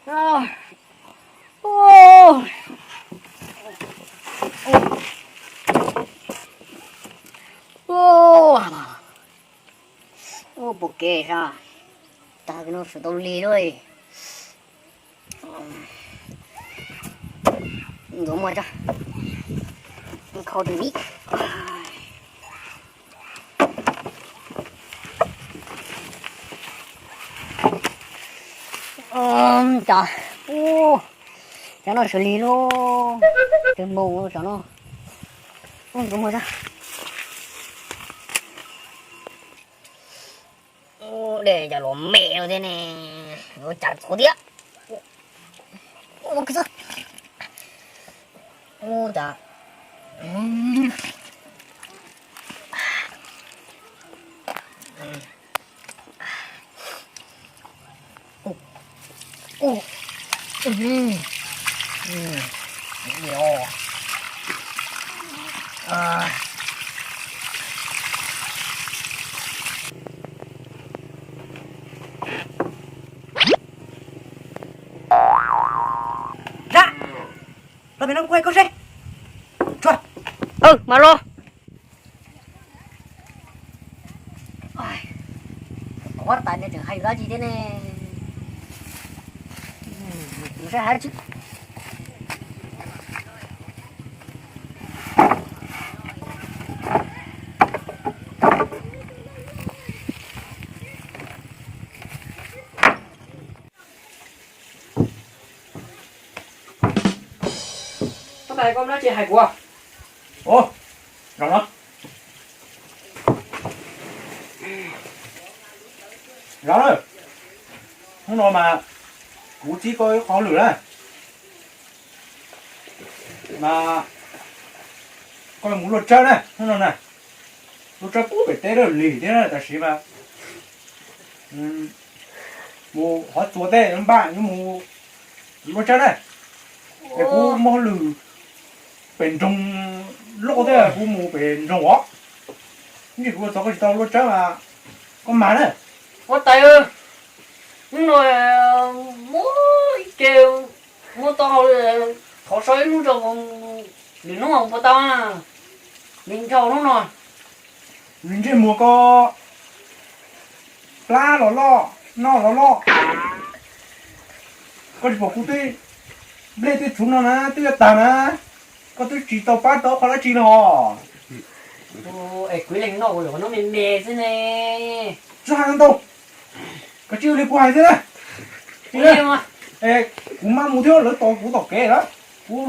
Ua puas kev sas, tag no sawv tau lig lawm. Ntxuav muag tso, khau tus vib. Cov, cov no sawv lig lauj, twb mus cov no. Ntxuav muag tso. Dej cas los me no thiab ne, ua cas txhuav thiab. Ua cas, Zam, los pem no kuv hais koj seb. Tsuag. Mas los. Huab tais ne tseem hais dab tsi thiab ne? Saib hais tsi. Huab tais, koj muaj dab tsi hais kuv? Ua, zoo no. Zoo na. Hnub no mas kuv txib koj ib qho hauj lwm na. Mas koj mus luaj tsawb na hnub no na. Luaj tsawb pub pem teb lawm lig thiab na, tam sim mas mus qhov txuas tej npaj yuav mus luaj tsawb na. Es kuv muaj hauj lwm pem nroog loj thiab, kuv mus pem nroog os. Ib ntsis kuv txog koj tsis tau luaj tsawb mas koj mag na. Huab tais, hnub no muab ib ce, muab tau hauj lwm, thov so ib hnub rau, lwm hnub puas tau na? Ntshe ntshaus hnub no. Ntsej muag ko plab los loj, noj los loj. Koj tsis pom kuv tej nplej tej txhuv no na twb yuav tag na, koj twb tsis tau pab tau qhov dab tsi li os. Es kuv leej noj ua no me me xwb ne. Txhob hais ntau, koj tsis ua li kuv hais xwb na. Es kuv mam mus thiab, lawv tos kuv tom kev lawm. Kuv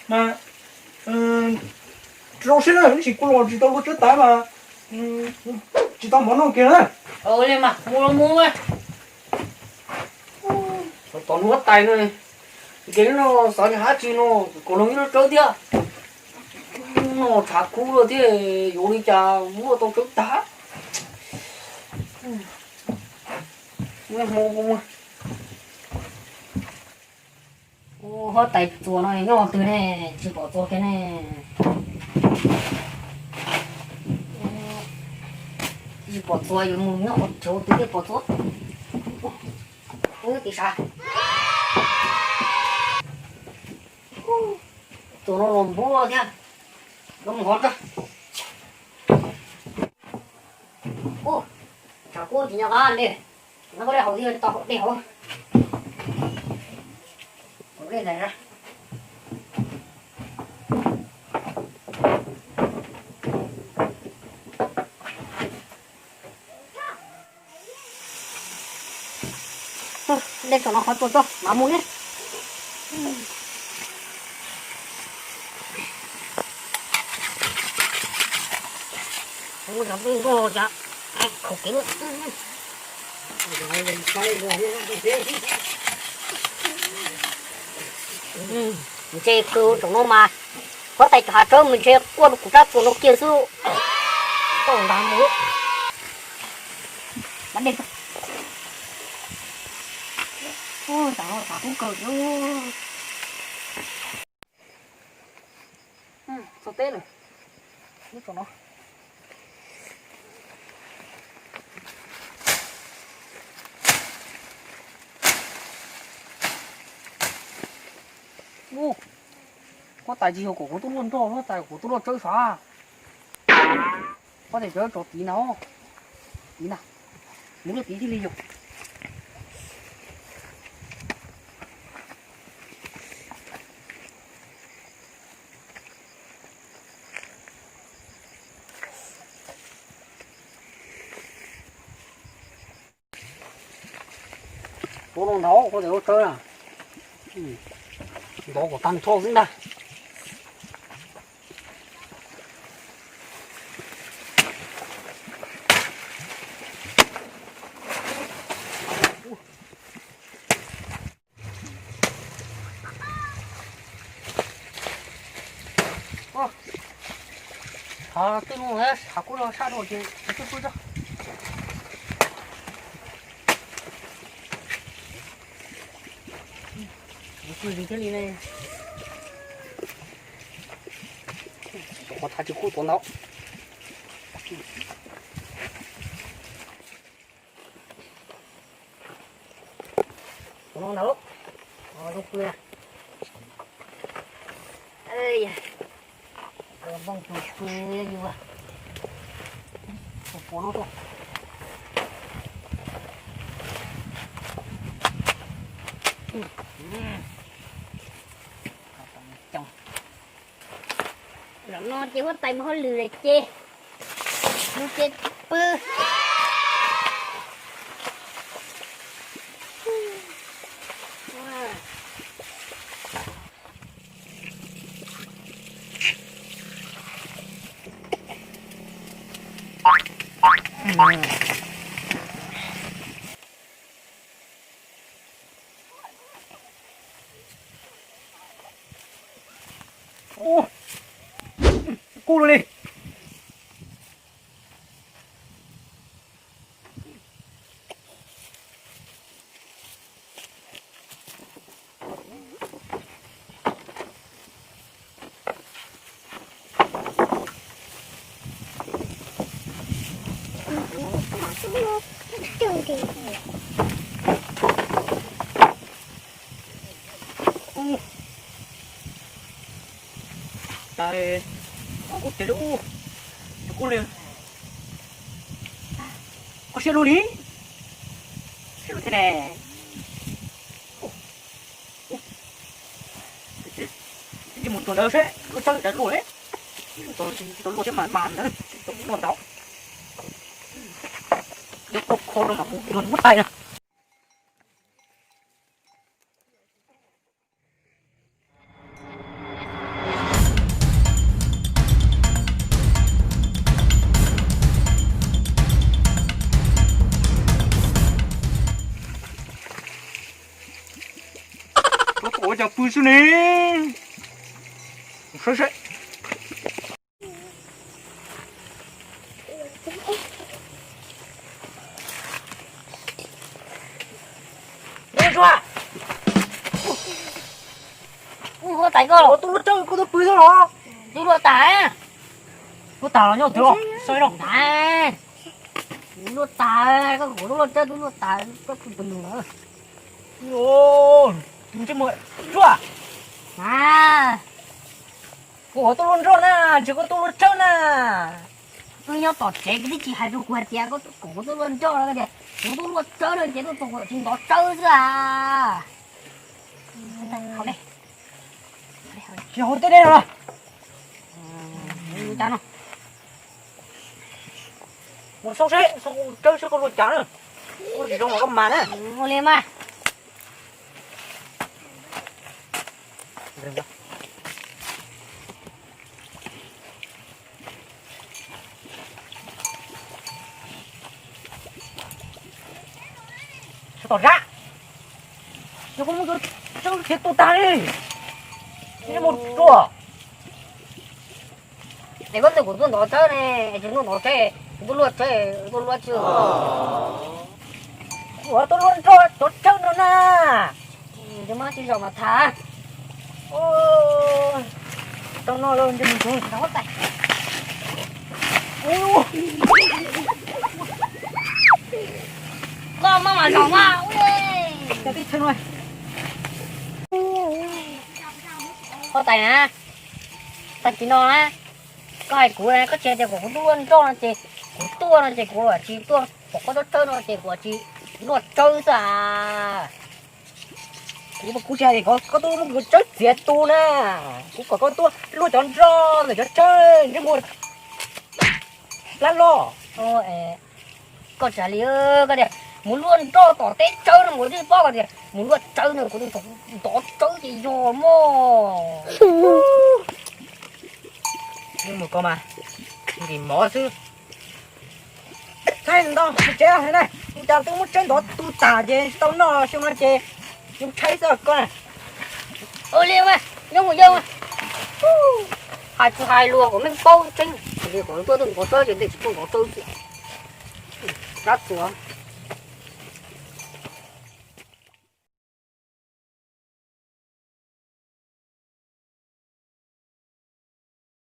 mas rau siab na, tab sis kuv los tsis tau luaj tsawb tas mas tsis tau mov noj kiag na. Mus los mus. Tos huab tais no, ces no xav hais dab tsi no, kom los ib lub tsawb thiab. Noj tshav kub lawm thiab, yuav ua li cas muaj tau tsawb tag. Huab tais txuas no nyob twg ne, tsis pom txuas kiag ne. Tsis pom txuas, yuav mus nyob qhov chaw twg thiaj pom txuas. Ub, tiv sav. Txuas no los npub thiab. Los mus hov tso. Ub, tshav kub tsis nyob qab dej, no koj dej haus thiab tau dej haus. Dej ntawm na. Dej tsom no qhov txuas tso mam mus ne. Mus cov pej nkoj cas khaum kev. Ntshe kws tsoom no mas huab tais cov hav tsawb mas ntshe quaj rau kuv sab txuas no kiag xwb. Tau nrad mus. Pab dej. Ub, tsam no tshav kub kawg. Txog teb lawm. Lub tsoom no. Ub, huab tais tsis yog kom kuv tuaj luaj nroj, huab tais kom kuv tuaj luaj tsawb sav. Huab tais tso, tso tid na, tid na, mus luaj tid thiaj li yog. Ua no ntau, huab tais ua tsawb na. Ntov kom tag nrho xwb ntag. Thaum twg no sav kuj los sab rau ces twb pw tso. Pw zis thiaj li ne. Qhov thav tsis kub tuav ntau. Tus no ntag. Zoo pw na. Nplooj tus pw yus tus puav lub tuaj. Zaum no ces huab tais mus hauj lwm lawm ces, mus ces pw. Ub, kub li. Tais, kuv ces lub, kuv li, koj siab lug li, siab lug thiab ne. Mus tsuag ntawd seb luaj tsawb ntawd luaj li, tsis tau luaj thiab mas mas ntawd tsis tau luaj ntau. Yuav kho kho rau mas kuv yuav muab tais na. Ua cas pw xwb ne? Saib saib. Ntsuag, ua tais koj, ua tub luaj tsawb koj tuaj pw xwb los? Tub luaj tais, luaj tais los nyob twg los? Saib los. Tais, luaj tais, koj kom tub luaj tsawb, tub luaj tais, koj pw pw nws na. Ntsuag, kuv kom tub luaj nroj na, tsis kom tub luaj tsawb na. Wb nyob tom tsev koj twb tsis hais rau kuv hais tias koj kom kuv tub luaj nroj no tias kuv tub luaj tsawb no ces tuaj tos kuv tsis ntov tsawb xwb a. Tsis hauv tej dej no los? Mus xauj seb, xauj tsawb seb koj luaj cas na. Koj tsis zoo los koj mas na. Ua li mas. Tom zab, yog koj muab tsawb khiav tuaj tag li, mus tsuag. Es koj ntiag kuv tuaj ntov tsawb ne, tsis tuaj ntov tsawb, kuv tuaj luaj tsawb, tuaj luaj tsawb. Kuv tuaj luaj nroj cov tsawb no na. Tsis muaj tsis zaum mas tham. Tau no los ntsej muag ntsuag. Koj maj mam zaum mas. Cov teb chaws no. Huab tais na, tag kis no na, koj hais kuv, koj tsis hais tias kom kuv tuaj luaj nroj no ces kuv tuaj no ces kuv tsis tuaj, pom koj tuaj tsawb no ces kuv tsis luaj tsawb xwb as. Kuv, kuv tsis hais tias koj tuaj muab kuv tsawb txiav tu na, kuv kom koj tuaj luaj cov nroj ntawm cov tsawb ntsej muag plab loj. Koj tsis hais li, koj tias mus luaj nroj tom teb tsawb no, kuv twb paub koj tias mus luaj tsawb no, kuv twb ntov tsawb ces yog mog. Yeej mus ko mas, nkim mov xwb. Thaij ntau mus tsev na, ua cas twb muab tsawb ntov tu tas ces tsis tau noj xyoo no ces yeej tshaib xwb koj na. Ua li mas nyob mus yog mas, hais tsis hais luag kom meej paub tseeb, kom tuaj tuaj ntov tsawb ces ntej tsis tuaj ntov tsawb xwb. Rab txuas.